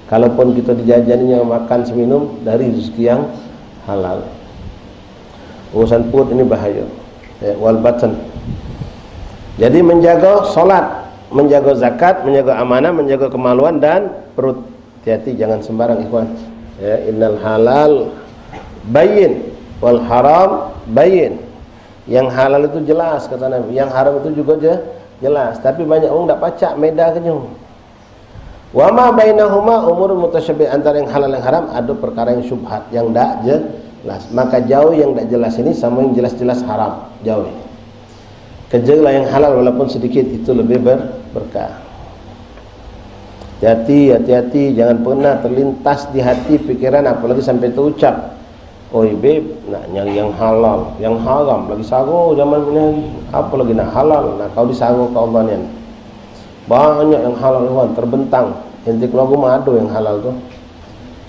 Kalaupun kita dijajaninya makan seminum dari rezeki yang halal. Urusan perut ini bahaya. Ya, wal batan. Jadi menjaga salat, menjaga zakat, menjaga amanah, menjaga kemaluan dan perut. Hati-hati, jangan sembarang, ikhwan. Ya, innal halal bayyin wal haram bayyin. Yang halal itu jelas, kata Nabi. Yang haram itu juga je-, jelas. Tapi banyak orang dak pacak medakannya. Wa ma bainahuma umur mutasyabih, antara yang halal yang haram ada perkara yang syubhat, yang dak jelas. Maka jauh yang dak jelas ini sama yang jelas-jelas haram. Jauh. Kejarlah yang halal walaupun sedikit, itu lebih ber-, berkah. Hati-hati, hati-hati, jangan pernah terlintas di hati pikiran, apalagi sampai terucap. Oi beb, nak nyari yang halal, yang haram lagi saro zaman ni hari. Apa lagi nak halal, nak kau disaro ke Allah nian. Banyak yang halal, ikhwan, terbentang. Ente keluar rumah ada yang halal tu.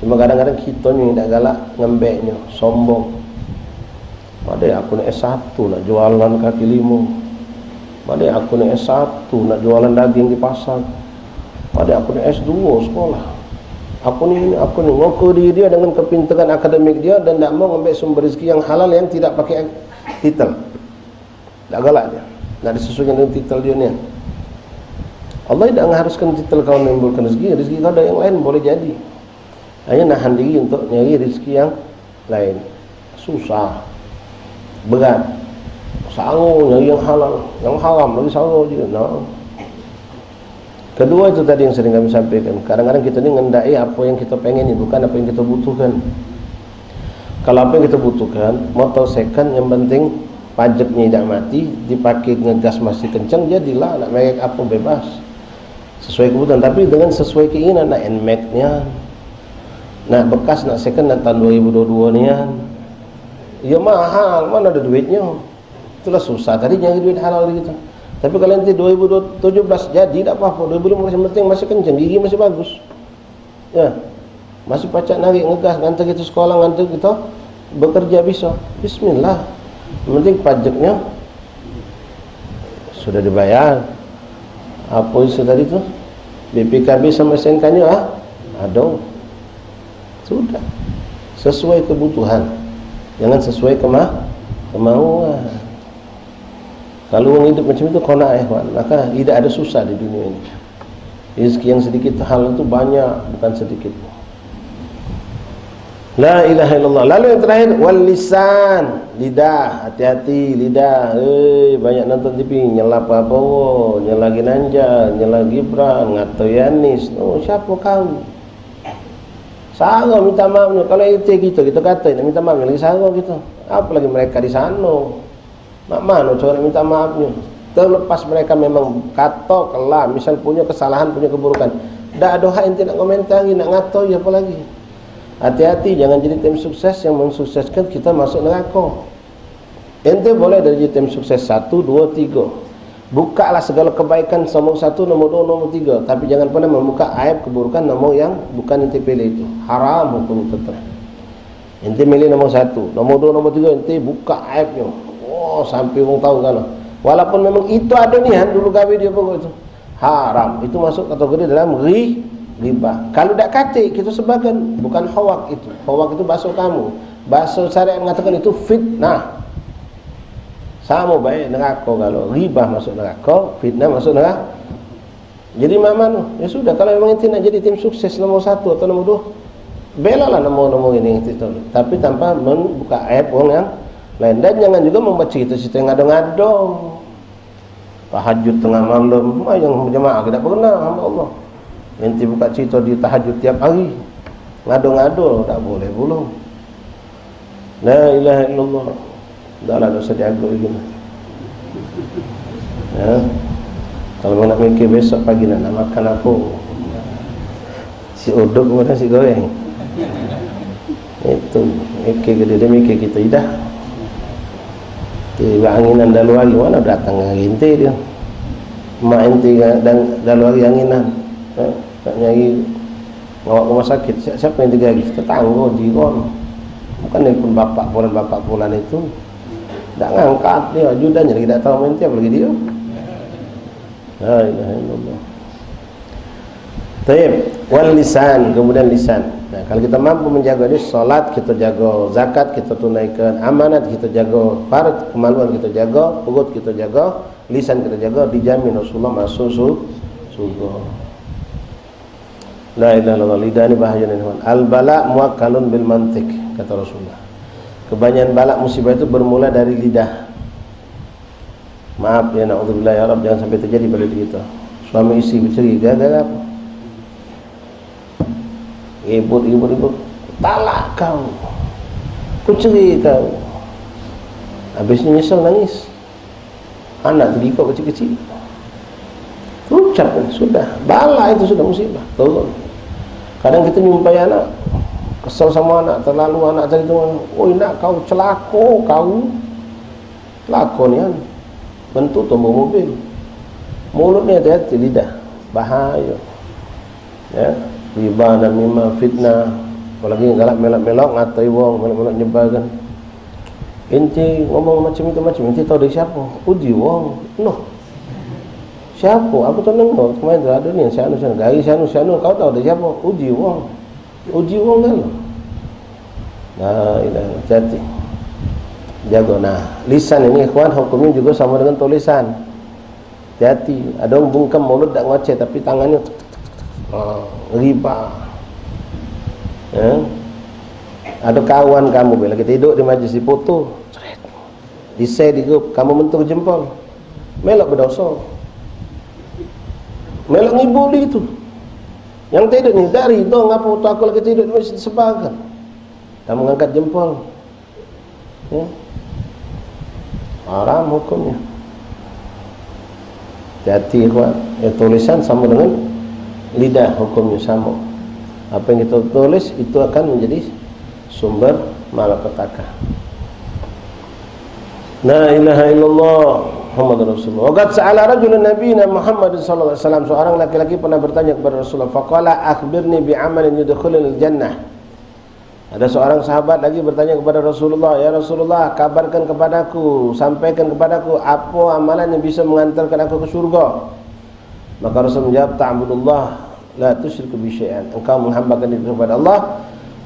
Cuma kadang-kadang kita ni dak galak ngembeknya, sombong. Ada aku ni S satu nak jualan kaki lima. Ada aku ni S satu nak jualan daging di pasar. Ada aku ni S dua sekolah. Aku ni, aku ni, ngaku diri dia dengan kepintaran akademik dia dan dak mau ngambil sumber rezeki yang halal yang tidak pakai titel. Dak galak dia. Nak disesuaikan dengan titel dia ni. Allah tidak mengharuskan titel kau menimbulkan rezeki, rezeki kau ada yang lain boleh jadi. Hanya nahan diri untuk nyari rezeki yang lain. Susah. Berat. Saro nyari yang halal, yang haram lagi saro je. Nah. Kedua itu tadi yang sering kami sampaikan. Kadang-kadang kita ni ngendaki apa yang kita pengen ni, bukan apa yang kita butuhkan. Kalau apa yang kita butuhkan, motor second yang penting pajaknya tidak mati, dipakai ngegas masih kencang, jadilah nak merek apa bebas. Sesuai kebutuhan, tapi dengan sesuai keinginan, nak Nmax nian, nak bekas, nak second, nak tahun dua ribu dua puluh dua nian. Ya mahal, mana ada duitnya. Itulah susah tadi nyari duit halal gitu. Tapi kalau nanti dua ribu tujuh belas jadi, tak apa-apa. Dua ribu lima belas yang penting masih kencang, gigi masih bagus. Ya. Masih pacak narik ngegas, ngantar kita sekolah, ngantar kita bekerja bisa. Bismillah. Yang penting pajaknya sudah dibayar. Apa itu tadi tu? B P K B sama S N K-nya, ah? Ada. Sudah. Sesuai kebutuhan. Jangan sesuai kema-, kemauan. Kalau orang hidup macam itu, kena, ikhwan. Maka tidak ada susah di dunia ini. Rezeki yang sedikit halal itu banyak, bukan sedikit. La ilaha illallah. Lalu yang terakhir, wal lisan, lidah. Hati-hati lidah. Eh, banyak nonton T V, nyela Prabowo, nyela Ginanjar, nyela Gibran, ngato Yanis. Oh, siapa kau? Saro minta maafnya. Kalau ente kita, kita kata nak minta maafnya lagi saro kita. Apalagi mereka di sana. Mak mano cara minta maafnya? Terlepas mereka memang kato kelah, misal punya kesalahan, punya keburukan. Dak ada hak ente nak komentari, nak ngato ya apalagi. Hati-hati, jangan jadi tim sukses yang mensukseskan kita masuk neraka. Ente boleh dari tim sukses satu, dua, tiga. Bukalah segala kebaikan nomor satu, nomor dua, nomor tiga. Tapi jangan pernah membuka aib keburukan nomor yang bukan ente pilih itu. Haram hukum tetap. Ente milih nomor satu, nomor dua, nomor tiga, ente buka aibnya. Oh, sampai orang tahu kan. Walaupun memang itu ada nian dulu gawe dia pokok itu. Haram. Itu masuk kategori dalam ri-, riba. Kalau dak katik, kita sebagian. Bukan hoak itu. Hoak itu bahasa kamu. Bahasa syariat mengatakan itu fitnah. Sama baik neraka, kalau riba masuk neraka, fitnah masuk neraka. Jadi mak mano, ya sudah, kalau memang ente nak jadi tim sukses nomor satu atau nomor dua, belalah nomor-nomor ini ente tu. Tapi tanpa membuka aib orang yang lain. Dan jangan juga membuat cerita-cerita yang ngado-ngado. Tahajud tengah malam, sembahyang berjemaah, tidak pernah hamba Allah. Ente buka cerita di tahajud tiap hari. Ngado-ngado, tak boleh pula. La ilaha illallah. Dah lah, tak usah diagak lagi lah. Ya. Kalau mau nak mikir besok pagi nak, nak makan apa? Si uduk ke si goreng? Itu. Mikir ke dia, dia mikir kita idah. Di anginan dalu hari, mano datang dengan ente dio. Mak ente dan dalu hari anginan. Eh, nak nyari ngawak ke rumah sakit. Siapa, siapa yang tiga hari? Tetangga, jiran. Bukan nelpon bapak pulan, bapak pulan itu. Dak ngangkat dio, ajudannya lagi dak tahu main tiap lagi dio. La ilaha illallah. Taib, wal lisan, kemudian lisan. Nah, kalau kita mampu menjaga ini, salat kita jaga, zakat kita tunaikan, amanat kita jaga, parat kemaluan kita jaga, perut kita jaga, lisan kita jaga, dijamin Rasulullah masuk su-, surga. La ilaha illallah, lidah ni bahaya ni, teman. Al bala muakkalun bil mantik, kata Rasulullah. Kebanyakan bala musibah itu bermula dari lidah. Maaf ya, naudzubillah ya Rabb, jangan sampai terjadi pada diri kita. Suami isteri bercerai gara-gara apa? Ribut, ribut, ribut. Talak kau. Ku cerai kau. Habisnya nyesal nangis. Anak tiga kecil-kecil. Ucap, sudah. Bala itu sudah musibah. Turun. Kadang kita nyumpai anak, kesel sama anak, terlalu anak tadi tu, "Oi nak, kau celako, kau." Lakon nian. Bentuk tombol mobil. Mulut ni hati-hati, lidah. Bahaya. Ya, riba, namimah, fitnah. Apalagi galak melok-melok ngatai wong, melok-melok nyebarkan. Ente ngomong macam itu, macam ente tahu dari siapa? Uji wong. Noh. Siapa? Aku tu nengok kemarin tu ada ni, si anu, si anu. Gari si anu, si anu. Kau tahu dari siapa? Uji wong. Uji wong kan. Nah, ini hati-hati. Jago. Nah, lisan ini, ikhwan, hukumnya juga sama dengan tulisan. Hati-hati. Ada orang bungkam mulut dak ngoceh, tapi tangannya, ah, riba. Ya. Ada kawan kamu, bila kita duduk di majlis, di foto, ceret. Di-share di grup, kamu mentuk jempol. Melok bedoso. Melok ngibuli itu. Yang tidak ni, dak rido ngapo foto aku lagi tidak disebarkan. Kamu ngangkat jempol. Ya. Haram hukumnya. Hati-hati, ikhwan. Ya, tulisan sama dengan lidah, hukumnya sama. Apa yang kita tulis, itu akan menjadi sumber malapetaka. La ilaha illallah Muhammad Rasulullah. Wa qad sa'ala rajulun nabiyina Muhammad sallallahu alaihi wasallam. Seorang laki-laki pernah bertanya kepada Rasulullah, faqala, "Akhbirni bi amalin yudkhilunil jannah." Ada seorang sahabat lagi bertanya kepada Rasulullah, "Ya Rasulullah, kabarkan kepadaku, sampaikan kepadaku apa amalan yang bisa mengantarkan aku ke surga." Maka Rasul menjawab, "Ta'budullah la tusyriku bi syai'an." Engkau menghambakan diri kepada Allah,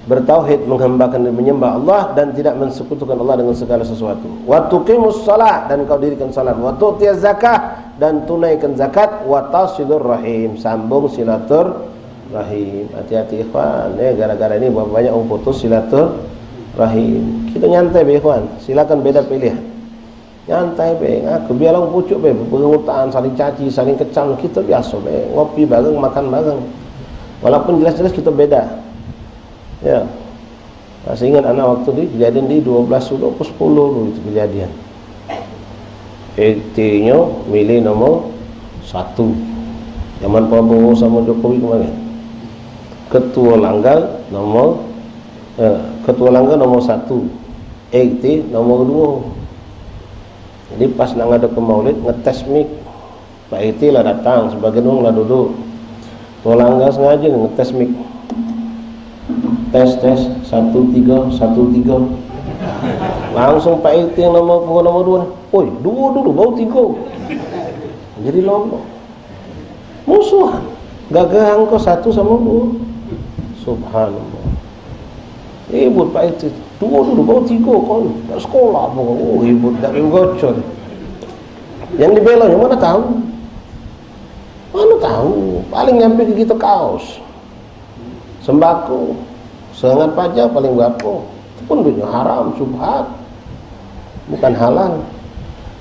bertauhid, menghambakan diri, menyembah Allah dan tidak mensekutukan Allah dengan segala sesuatu. "Wa tuqimus shalah," dan engkau dirikan salat. "Wa tu'tiyaz zakah," dan tunaikan zakat. "Wa tasilur rahim," sambung silaturahim. Hati-hati, ikhwan, ya, gara-gara ini berapa banyak orang putus silaturahim. Kita nyantai be, ikhwan. Silakan beda pilih. Nyantai be, ngaku biar orang pucuk be, berungutan, saling caci, saling kecam, kita biasa be, ngopi bareng, makan bareng. Walaupun jelas-jelas kita beda. Ya. Masih ingat anak waktu di kejadian di dua belas dulu ke sepuluh dulu itu kejadian. Rt-nyo milih nomor satu. Zaman Prabowo sama Jokowi kemarin. Ketua langgar nomor, eh, ketua langgar nomor satu. Rt nomor dua. Jadi pas nak ngadakan maulid, ngetes mic. Pak Iti lah datang, sebagian wong lah duduk. Tuan Langgar sengaja ni ngetes mic. Tes, tes, satu, tiga, satu, tiga. Langsung Pak Iti yang nomor, nomor dua ni, "Oi, dua dulu, baru tiga." Jadi lomba. Musuhan. Gagah engkau satu sama dua. Subhanallah. Ribut Pak Iti. Dua dulu, baru tiga kau ni. Tak sekolah apa kau. Oh, ribut, tak ribut gocor. Yang dibelanya mana tahu? Mana tahu? Paling nyampe ke kita kaos. Sembako. Serangan pajar paling berapa? Itu pun duitnya haram, subhat. Bukan halal.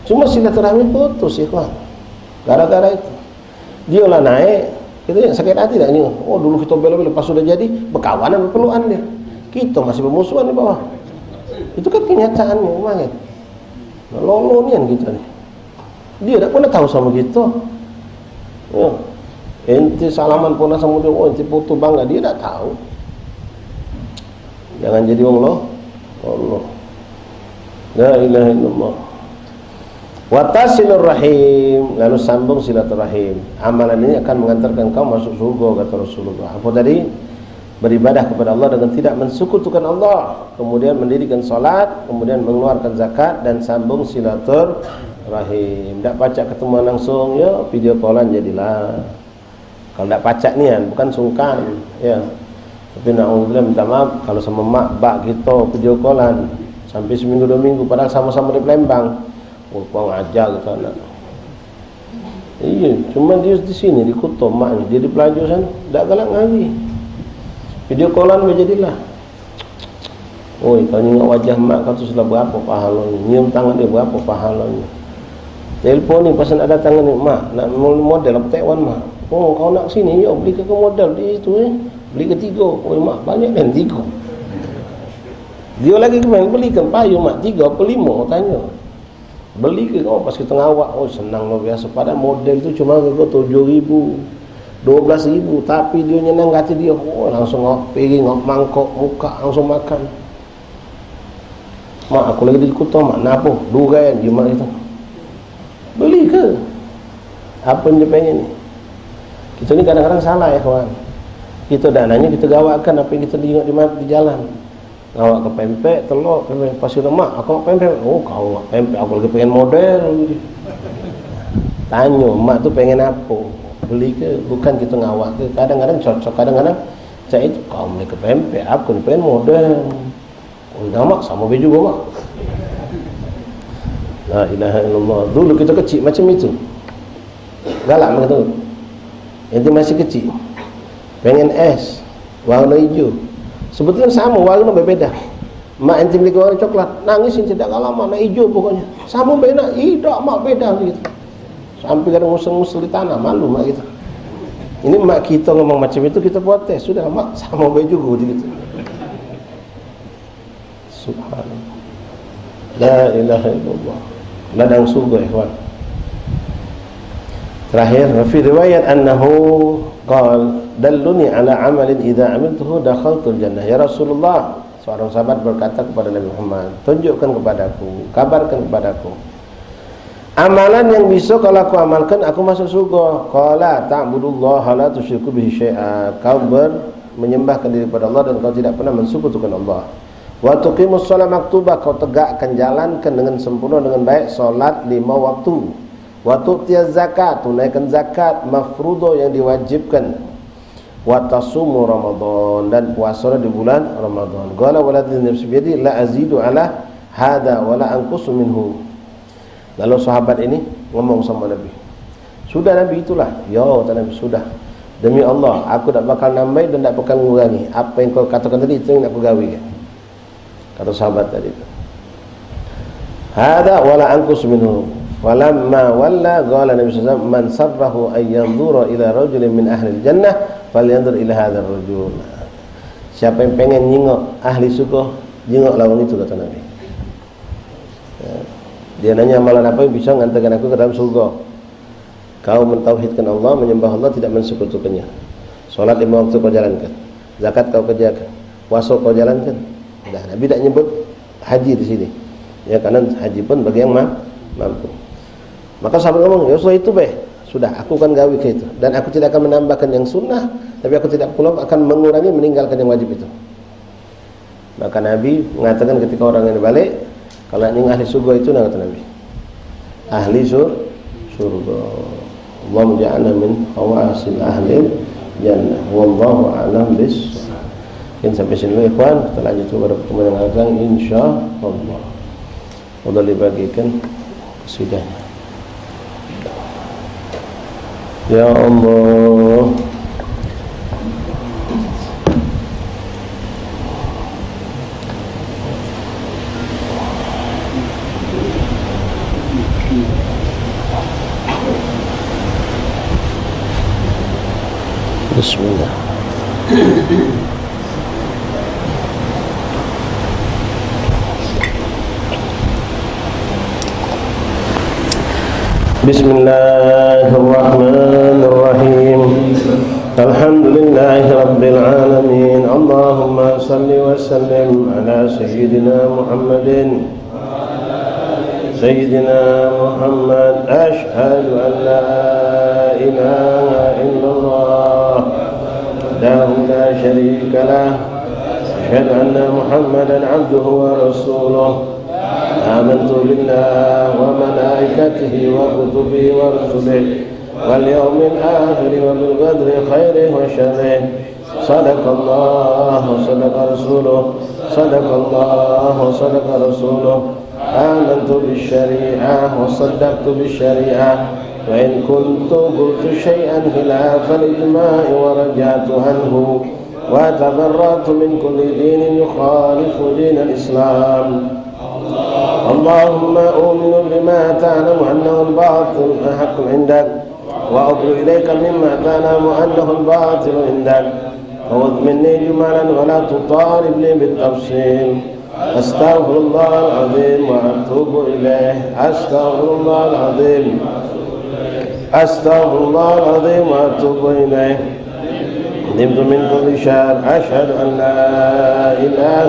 Cuma silaturahmi putus, ikhwan. Gara-gara itu. Dia lah naik, kita yang sakit hati tak ni. Oh, dulu kita bela-bela, pas sudah jadi, berkawan sama peluan dia. Kita masih bermusuhan di bawah. Itu kan kenyataannya, memang kan. Nah, lolo nian kita ni. Dia tak pernah tahu sama kita. Ya. Ente salaman pernah sama dia, oh, ente foto bangga, dia tak tahu. Jangan jadi Allah. Allah. La ilaha illallah. Watasilur rahim, lalu sambung silaturahim. Amalan ini akan mengantarkan kau masuk surga, kata Rasulullah. Apa tadi? Beribadah kepada Allah dengan tidak mensekutukan Allah, kemudian mendirikan salat, kemuan mengeluarkan zakat dan sambung silaturahim. Dak pacak ketemuan langsung, ya video callan jadilah. Kalu dak pacak nian, bukan sungkan, ya. Tapi naudzubillah, minta maaf, kalu samo mak bak kito video callan sampe seminggu dua minggu, padahal samo-samo di Palembang. Oh, kurang ajar gitu anak. Iyo, cuma dio di sini, di Kuto, maknyo dio di Pelajo sano, dak galak ngawi. Video callan be jadilah. Oi, kau nyingok wajah mak kau tu sudah berapo pahalonyo, nyium tangan dio berapo pahalonyo. Telepon ni, pesan ado tangan ni, "Mak, nak mo-, model apo tek wan, Mak?" "Oh, kau nak sini, yo, beli ke model di itu, eh. Beli ke tigo." "Oi, Mak, banyak kan tigo." Dio lagi kemain, "Beli ke payung, Mak, tigo apo limo?" tanyo. Beli ke kau, pas kito ngawak, oh, senang luar biaso. Padahal model tu cuma rego tujuh ribu, dua belas ribu, tapi dio nyenang hati dio. Oh, langsung ngawak piring, ngawak mangkok, muka, langsung makan. "Mak, aku lagi di Kuto, Mak." "Napo?" "Duren," dio mak itu. Beli ke apo yang dio pengen ni? Kito ni kadang-kadang salah, ya kawan. Kito dak nanyo, kito gawakkan apo yang kito tengok di ma-, di jalan. Ngawak ke pempek, telok, pempek. Pas kito, "Mak, aku ngawak pempek." "Oh, kau ngawak pempek, aku lagi pengen model." Tanyo, mak tu pengen apo? Beli ke? Bukan kito ngawak ke. Kadang-kadang cocok, kadang-kadang cak itu, "Kau beli ke pempek, aku ni pengen model." "Oh, dah, Mak, samo be jugo, Mak." La ilaha illallah. Dulu kito kecik macam itu. Galak mak tu. Ente masih kecik. Pengen es warno ijo. Sebetulnyo samo, warno bebeda. Mak ente beli warno coklat, nangis ente dak galak, Mak, nak ijo pokoknyo. Samo be nak, "Idak, Mak, beda," gitu. Sampe kadang ngusel-ngusel di tanah, malu mak gitu. Ini mak kito ngomong macam itu, kito protes. "Sudah, Mak, samo be jugo," gitu. Subhanallah. La ilaha illallah. Ladang surga, ikhwan. Terakhir, wa fi riwayat annahu qal, "Dalluni ala amalin idza amiltuhu dakhaltul jannah." Ya Rasulullah, seorang sahabat berkata kepada Nabi Muhammad, "Tunjukkan kepadaku, kabarkan kepadaku amalan yang bisa kalau aku amalkan, aku masuk surga." Qala, "Ta'budullaha la tusyriku bihi syai'a." Kau ber-, menyembahkan diri kepada Allah dan kau tidak pernah mensekutukan Allah. "Wa tuqimus shalah maktubah," kau tegakkan, jalankan dengan sempurna, dengan baik, salat lima waktu. "Wa tu'tiyaz zakat," tunaikan zakat mafruḍah, yang diwajibkan. "Wa tasumu Ramadan," dan puasa di bulan Ramadan. Qala walladzi nafsi biyadihi la azidu ala hadza wa la anqusu minhu. Lalu sahabat ini ngomong sama Nabi, "Sudah, Nabi, itulah." "Yo," kata Nabi, "sudah. Demi Allah, aku dak bakal nambahi dan dak bakal ngurangi. Apa yang kau katakan tadi, itu yang nak kugawikan." Kata sahabat tadi tu, "Hadza wa la anqus minhu." Falamma walla, qala Nabi sallallahu alaihi wasallam, "Man sarrahu an yanzura ila rajulin min ahlil jannah, falyanzur ila hadzal rajul." Siapa yang pengen nyingok ahli surga, jingoklah wong itu, kata Nabi. Ya. Dia nanya, "Amalan apa yang bisa ngantarkan aku ke dalam surga?" Kau mentauhidkan Allah, menyembah Allah, tidak mensekutukannya. Salat lima waktu kau jalankan. Zakat kau kerjakan. Puasa kau jalankan. Dah, Nabi tak nyebut haji di sini. Ya, karena haji pun bagi yang ma-, mampu. Maka sahabat ngomong, "Ya Rasulullah, itu be. Sudah, aku akan gawe ke itu. Dan aku tidak akan menambahkan yang sunnah, tapi aku tidak pula akan mengurangi, meninggalkan yang wajib itu." Maka Nabi mengatakan ketika orang ini balik, "Kalau nak nyingok ahli surga itu," nah, kata Nabi, "ahli sur-, surga." Allahumma ja'alna min hawasil ahli jannah. Wallahu a'lam bis. Mungkin sampai sini dulu, ikhwan. Kita lanjut pada pertemuan yang akan datang, insyaallah. Udah dibagikan qasidah. Ya Allah. Bismillah. بسم الله الرحمن الرحيم. الحمد لله رب العالمين. اللهم صل وسلم على سيدنا محمد. سيدنا محمد. أشهد أن لا إله إلا الله وحده لا شريك له. أشهد أن محمدا عبده ورسوله. آمنت بالله وملائكته وكتبه ورسله واليوم الآخر وبالقدر خيره وشره. صدق الله وصدق رسوله. صدق الله وصدق رسوله. آمنت بالشريعة وصدقت بالشريعة، وإن كنت قلت شيئا خلاف الإجماع ورجعت عنه وتبرأت من كل دين يخالف دين الإسلام. اللهم أؤمن بما تعلم أنه الباطل الحق عندك، وأبرئ إليك مما تعلم أنه الباطل عندك. وخذ مني إجمالا ولا تطالبني بالتفصيل. أستغفر الله العظيم وأتوب إليه. أستغفر الله العظيم. أستغفر الله العظيم وأتوب إليه. ندمت من كل شهر. أشهد أن لا إله